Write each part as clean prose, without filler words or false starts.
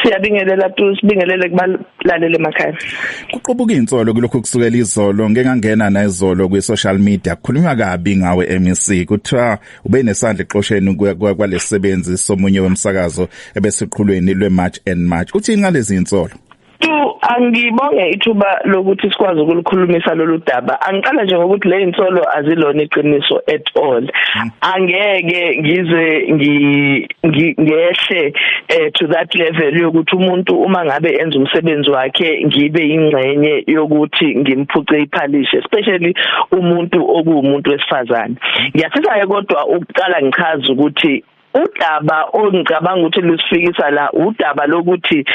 Siyabingelela tu, sibingelele kubalaleli emakhaya. Kuqubuka insolo kulokhu kusukela izolo, ngeke ngangena nezolo kwi social media, kukhulunywa kabi ngawe MEC, kuthiwa ube nesandla exosheni kwalesisebenzi somunye wemsakazo ebesiqhulweni lwe March and March. Uthini ngalezi insolo? Tu, angibonge ithuba lokuthi sikwazi ukulikhulumisa lolu daba. Angiqala nje ngokuthi le insolo azilona iqiniso at all. Angeke ngize ngehle to that level yokuthi umuntu uma ngabe enza umsebenzi wakhe ngibe ingxenye yokuthi ngimphuce iphalishe, especially umuntu okuwumuntu wesifazane. Ngiyafisa ke kodwa ukuqala ngichaze ukuthi udaba ongicabanga ukuthi lusifikisa la udaba lokuthi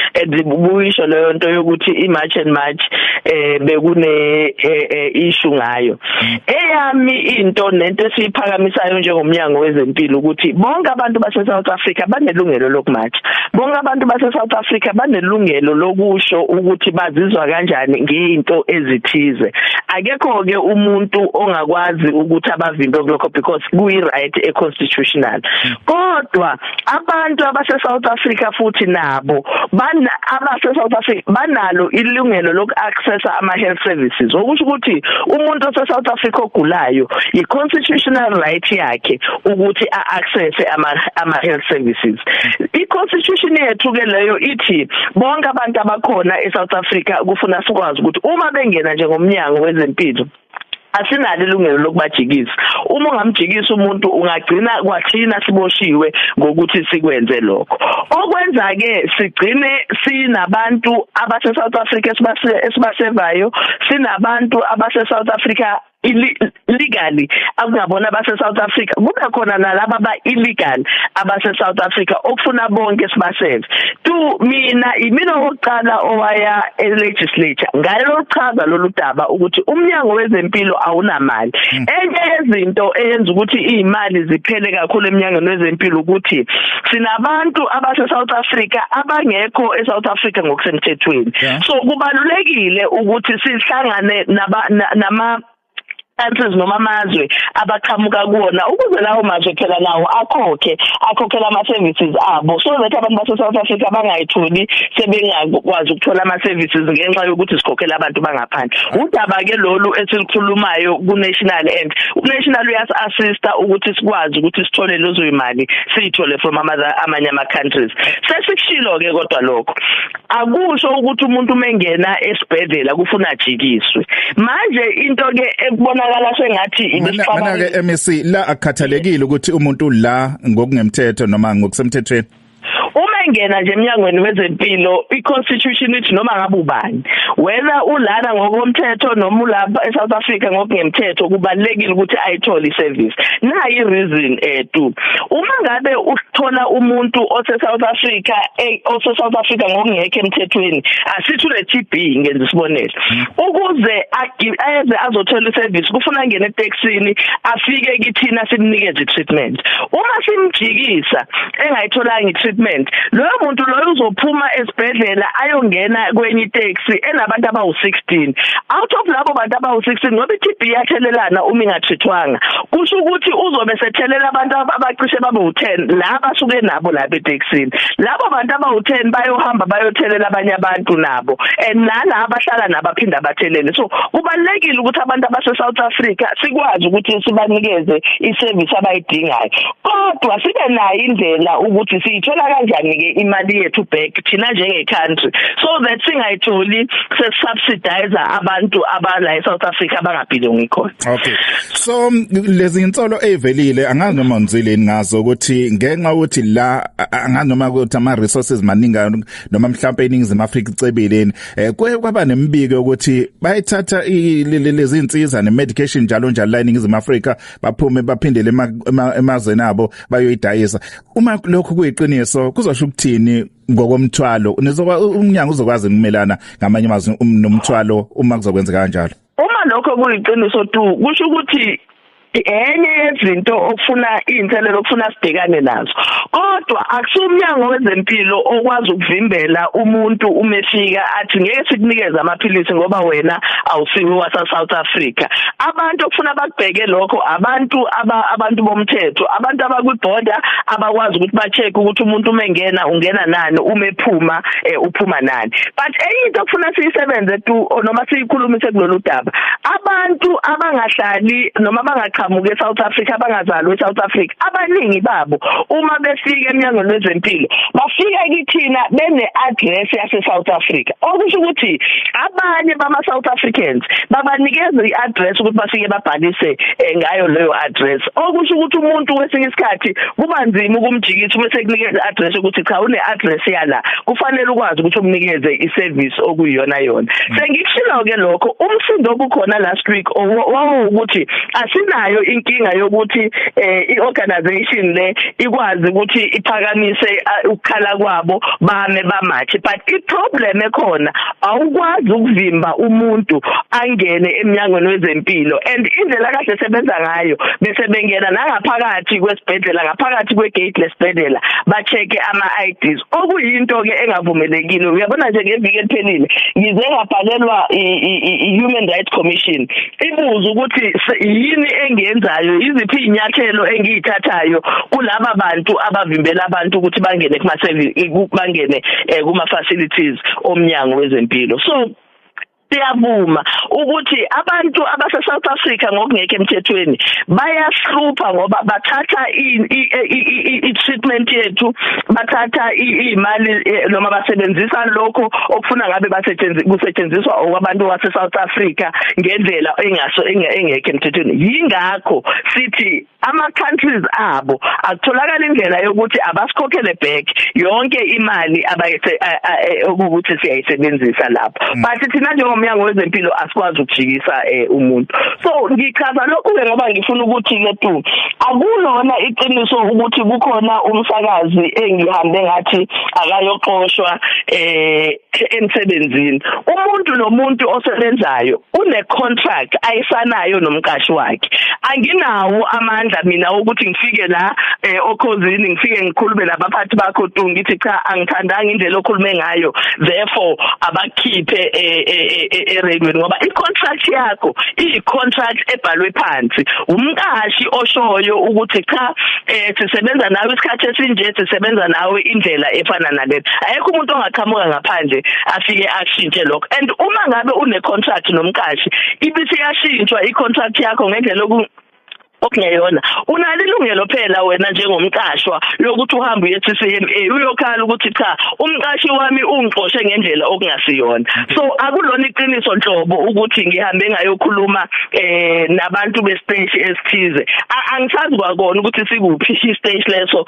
buyisho leyo nto yokuthi iMarch and March bekune issue ngayo. Eyami into nento esiyiphakamisayo njengomnyango wezempilo ukuthi bonke abantu base South Africa banelungelo lokumarch, bonke abantu base South Africa banelungelo lokusho ukuthi bazizwa kanjani ngeinto ezithize. Akekho ke umuntu ongakwazi ukuthi abavimbe kulokho because kuyi right e constitutional. Kodwa abantu abase South Africa futhi nabo bana abase South Africa banalo ilungelo loku-accessa ama health services, okusho ukuthi umuntu ose South Africa ogulayo i constitutional right yakhe ukuthi a-access ama health services. I constitution yethu ke leyo ithi bonke abantu abakhona e South Africa kufuna sikwazi ukuthi uma bengena njengomnyango wezempilo asinalo ilungelo lokubajikisa. Uma ungamjikisa umuntu ungagcina kwathina siboshiwe ngokuthi sikwenze lokho. Okwenza ke sigcine sinabantu abase South Africa esibasevayo, sinabantu abase South Africa legally akungabona abase South Africa, kube khona nalaba ba illegal abase South Africa okufuna bonke sibaseve. Tu, mina imina oqala owaya e legislature ngalochaza lolu daba ukuthi umnyango wezempilo awunamali. Enye yezinto eyenza ukuthi izimali ziphele kakhulu eminyangweni wezempilo ukuthi sinabantu abase South Africa abangekho e South Africa ngokusemthethweni. So kubalulekile ukuthi sihlangane nama countries noma amazwe abaqhamuka kuwona ukuze lawo mazwe phela nawo akhokhela ama services abo, so that abantu base South Africa bangayitholi sebengakwazi ukuthola ama services ngenxa yokuthi sikhokhela abantu bangaphandle. Udaba ke lolu esilikhulumayo ku national, and u national uyas assista ukuthi sikwazi ukuthi sithole lezo imali, siyithole from amanye ama countries. Sesikushilo ke, kodwa lokho akusho ukuthi umuntu umengena esibhedlela kufuna ajikiswe. Manje into ke ekubonakala sengathi ibisixabana. Mana ke MEC, la akukhathalekile ukuthi umuntu la ngokungemthetho noma ngokusemthethweni? Uma engena nje eminyangweni wezempilo, i-constitution ithi noma ngabe ubani, whether ulana ngokomthetho noma ulapha eSouth Africa ngokungemthetho, kubalekile ukuthi ayithole iservice. Nayi reason tu, uma ngabe uthola umuntu ose South Africa ose South Africa ngokungekho emthethweni, asithi une TB, ngenza isibonelo, ukuze eze azothola iservice kufuna angene eTaxini, afike kithina, simnikeze i-treatment. Uma simjikisa engayitholanga i-treatment, loyo muntu loyo uzophuma esibhedlela ayongena kwenye itaxi enabantu abawu16. Out of labo bantu abawu16, ngoba i-TB iyathelelana uma ingatreatwanga, kusho ukuthi uzobe sethelela abantu abacishe babe u10 la basuke nabo lapha eTaxini. Labo bantu abawu10 bayohamba bayothelela abanye abantu nabo, and nala abahlala nabo aphinda bathelele. So kubalekile ukuthi abantu abase South Africa sikwazi ukuthi sibanikeze iservice abayidingayo, kodwa sibe nayo indlela ukuthi siyithola kanjani ke imali yethu back thina njenge country, so that singayitholi sesubsidize abantu abala eSouth Africa abangabelongi khona. Okay, so lezi insolo ezivelile, angazi noma nizwile ngazo, ukuthi ngenxa ukuthi la angazi noma ukuthi ama resources maningi noma mhlawumbe iningizimu Afrika icebile, kwaba nemibiko ukuthi bayithatha lezi insiza ne medication njalo njalo la eningizimu Afrika, baphume baphindele emazweni abo bayoyidayisa. Uma lokhu kuyiqiniso, kuzosho ukuthini ngokomthwalo? Nizoba umnyango uzokwazi ukumelana ngamanye amazwi nomthwalo uma kuzokwenzeka kanjalo? Uma lokho kuyiqiniso tu, kusho ukuthi Enye yezinto okufuna inselelo okufuna sibhekane nazo, kodwa akusumnyango wezempilo okwazi ukuvimbela umuntu uma efika athi ngeke sikunikeze amaphilisi ngoba wena awusiwe wase South Africa. Abantu okufuna bakubheke lokho abantu bomthetho, abantu abakwi-border abakwazi ukuthi ba-check ukuthi umuntu uma engena ungena nani, uma ephuma uphuma nani. But enye into okufuna siyisebenze tu noma siyikhulumise kulolu daba, abantu abangahlali noma abangaqhamuki eSouth Africa, abangazalwa eSouth Africa, abaningi babo uma befika emnyangweni wezempilo bafika kithina bene address yase South Africa, okusho ukuthi abanye bama South Africans babanikeza iaddress ukuthi bafike babhalise ngayo leyo address, okusho ukuthi umuntu kwesinye isikhathi kuba nzima ukumjikisa uma sekunikeza iaddress ukuthi cha une address yala, kufanele ukwazi ukuthi umnikeze iservice okuyiyona yona. Sengikushilo ke lokho, umsindo obukhona last week wawukuthi asinayo inkinga yokuthi iorganization le ikwazi ukuthi iphakamise ukukhala kwabo bame bamathe, but iproblem ekhona awukwazi ukuvimba umuntu angene emnyangweni wezempilo, and indlela kahle sebenza ngayo bese bengena nangaphakathi kwesibhedlela, ngaphakathi kwegate lesibhedlela ba-check ama-IDs, okuyinto ke engavumelekile. Uyabona nje ngeviki eliphelile ngize ngabhalelwa i-Human Rights Commission ibuza ukuthi yini engiyenzayo, iziphi inyathelo engiyithathayo kulaba bantu abavimbela abantu ukuthi bangene kuma service, bangene kuma facilities omnyango wezempilo. So siyavuma ukuthi abantu abase South Africa ngokungekho emthethweni bayahlupha ngoba bathatha i-treatment yethu, bathatha imali noma basebenzisa lokho okufuna ngabe kusetshenziswa okwabantu base South Africa ngendlela engaso engekho emthethweni. Yingakho sithi ama countries abo akutholakala indlela yokuthi abasikhokhele back yonke imali abayise ukuthi siyayisebenzisa lapho, but thina njengomnyango wezempilo asikwazi ukujikisa umuntu. So ngichaza lokhu ke ngoba ngifuna ukuthi ke tu akulona iqiniso ukuthi kukhona umsakazi engihambe ngathi akayoxoshwa emsebenzini. Umuntu nomuntu osebenzayo une contract ayisanayo nomqashi wakhe. Anginawo amandla mina ukuthi ngifike la okhozini ngifike ngikhulume nabaphathi bakho tu ngithi cha angithandanga indlela okhulume ngayo, therefore abakhiphe eradweni, ngoba i-contract yakho iyi-contract ebhalwe phansi. Umqashi oshoyo ukuthi cha sisebenza nawe isikhathi esinje, sisebenza nawe indlela efana nalena. Ayekho umuntu ongaqhamuka ngaphandle afike ashintshe lokho. And uma ngabe une contract nomqashi ibisi yashintshwa i-contract yakho ngendlela okungeyona, unalo ilungelo phela wena njengomqashwa lokuthi uhambe uye CCMA uyokhala ukuthi cha umqashi wami ungixoshe ngendlela okungasiyona. So akulona iqiniso nhlobo ukuthi ngihambe ngayokhuluma nabantu bestage esithize. Angisazi kwakona ukuthi sikuphi istage leso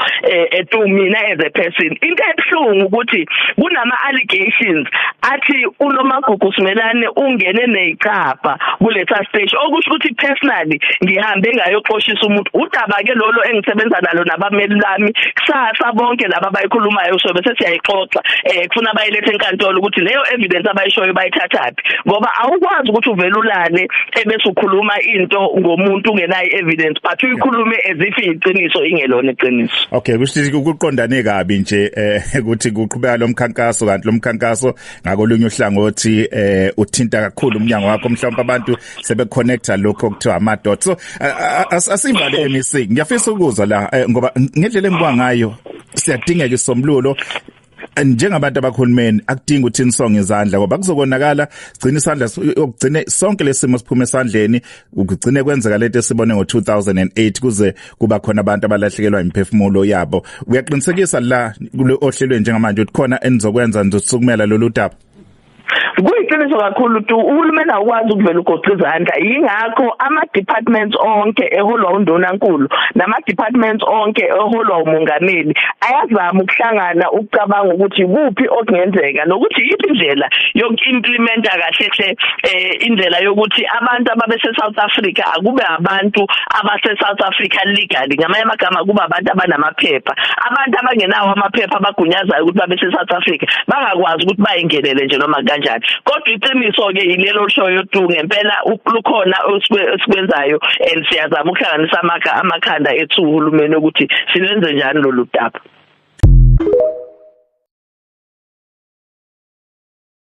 etu mina as a person. Into ebuhlungu ukuthi kunama allegations athi uNomagugu Simelane ungene neziqapha kulesa stage, okusho ukuthi personally ngihambe ngayo xoshisa umuntu. Udaba ke lolo engisebenza nalo nabameli lami kusasa bonke laba abayikhulumayo so bese siyayixoxa kufuna bayilethe enkantolo ukuthi leyo evidence abayishoyo bayithathaphi, ngoba awukwazi ukuthi uvele ulale ebese ukhuluma into ngomuntu ungenayo evidence but uyikhulume as if iqiniso ingelona iqiniso. Okay, kusho ukuqondane kabi nje ukuthi kuqhubeka lo mkhankaso, kanti lo mkhankaso ngakolunye uhlangothi uthinta kakhulu umnyango wakho, mhlawumbe abantu sebeconnecta lokho okuthiwa ama dots. So asivale MEC, ngiyafisa ukuzwa la ngoba ngendlela engibuka ngayo siyadingeka isombululo njengabantu abakhulumeni. Akudingi ukuthi nisonge izandla ngoba kuzokonakala, sigcina isandla okugcine sonke lesimo siphume esandleni, ukugcine kwenzeka lento esibone ngo2008 kuze kuba khona abantu abalahlekelwa imphefumulo yabo. Uyaqinisekisa la ohlelweni njengamanje ukuthi khona enizokwenza nizosukumela lolu daba? Kuyiqiniso kakhulu tu, uhulumeni awukwazi ukuvela ugoqa izandla. Yingakho ama departments onke eholwa undunankulu nama departments onke eholwa umongameli ayazama ukuhlangana ukucabanga ukuthi kuphi okungenzeka nokuthi yiphi indlela yokuimplementa kahle hle indlela yokuthi abantu ababese South Africa akube abantu abase South Africa legally, ngamanye amagama kuba abantu abanamaphepha. Abantu abangenawo amaphepha abagunyazayo ukuthi babe se South Africa bangakwazi ukuthi bayingenele nje noma kanjani. Kodwa iqiniso ke ilelo lishoyo tu, ngempela lukhona esikwenzayo and siyazama ukuhlanganisa amakhanda ethu uhulumeni ukuthi silenze njani lolu daba.